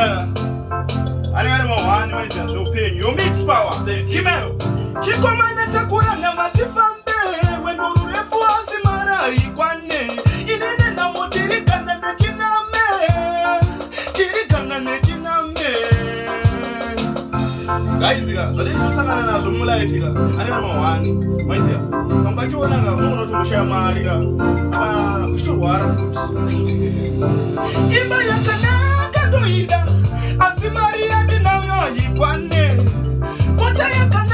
Maiziya anenge ari mahwani, maiziya zveupenyu. Yo, Mix Power imeyo chikomana, takura nyama tifambe rwendo rurefu, asi mari haikwane. Inene nhamo tiri gana nechiname, tiri gana nechiname. Guys ka, zvatichosangana nazvo mulife ka, anenge ari mahwani, maiziya. Kamwe kachiona ka, unogona kutomboshaya mari ka, apa uchitorwara futi. Imba yakanaka ndoida, asi mari yandinayo haikwane. Mota yakanaka.